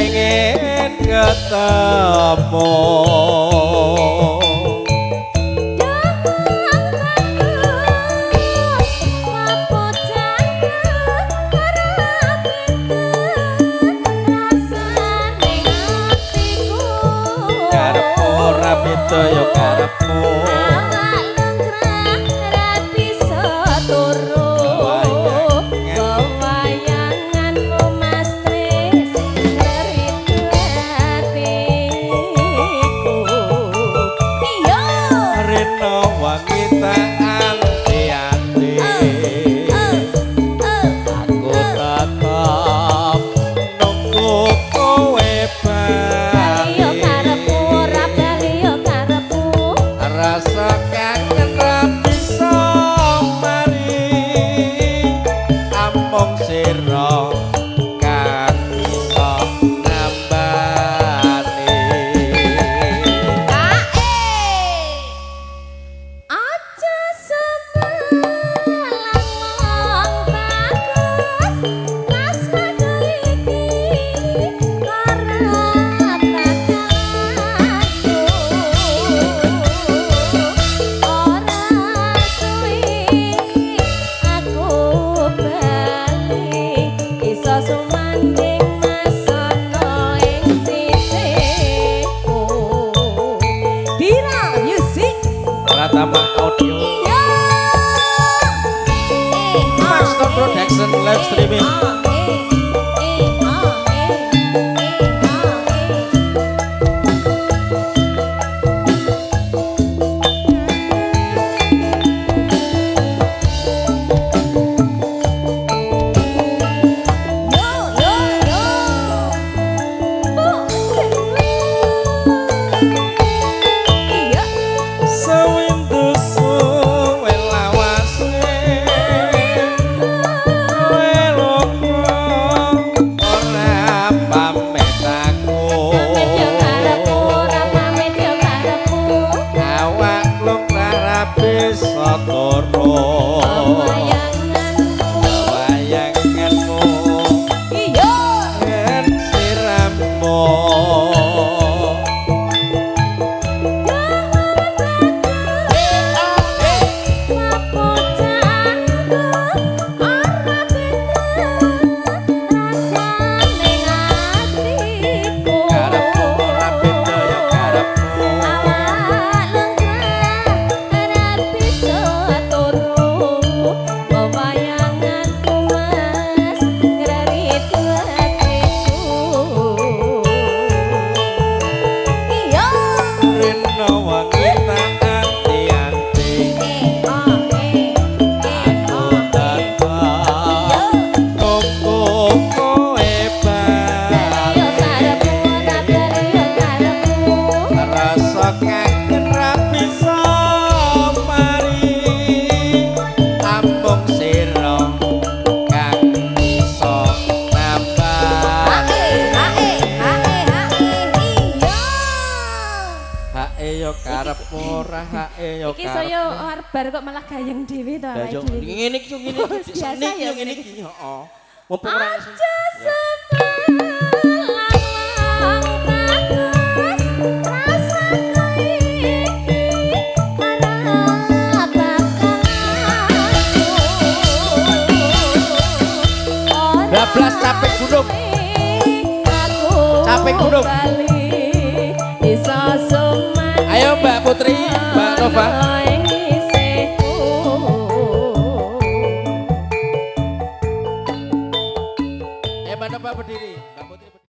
Pengen ketemu. Karepmu ora beda ya karepmu. Awak lengkrah ra bisa turu. Wayanganmu Mas Tris ngeritu atiku. Iya. Rena wangi tak anti-anti. Aku tetep nunggu kowe Bali yo bali. Karepmu ora bali yo karepmu. Rasa kangen ra bisa mari. Amung sira kang bisa nambani. Kae. Aja semelang wong bagus, rasane iki ora bakal ora suwi aku bali iso sumanding masono ing sisihku. Dira Music. Pratama Audio. Iya. Master Production live streaming. E, A, E, E, A, E. Yo yo yo. Bu. Iya. Sewindu suwe lawase kowe lunga ora pamit aku. Pamit yo karepmu, ora pamit yo karepmu. Awak lumrah ra bisa turu. Wayanganmu. Wayanganmu. Iya. Yen siramu. Lapo janku ora beda rasane atiku. Karepmu ora beda ya karepmu. Awak lengkrah ora bisa turu. Wayanganku Mas ngreritu atiku. Iya. Rena wangi tak anti-anti. E A E E Aku A E. tetep Iya. nunggu kowe Bali yo bali. Karepmu ora bali yo karepmu. Rasa kangen ra bisa mari. Amung sira kang bisa Hae nambani. Hae hae hae iya. Hae yo karepmu ora hae yo Iki saya karepmu. arep bar kok malah gayeng dhewe to Lah awake yo dhewe. ngene iki yo ngene iki Biasa ngene iki ya yo ngene iki heeh. Mumpung ora Aja semelang wong bagus, rasaku iki ora bakal ora Bablas capek gunung. Aku Capek gunung. bali iso sumanding Ayo Mbak Putri, Mbak Nova.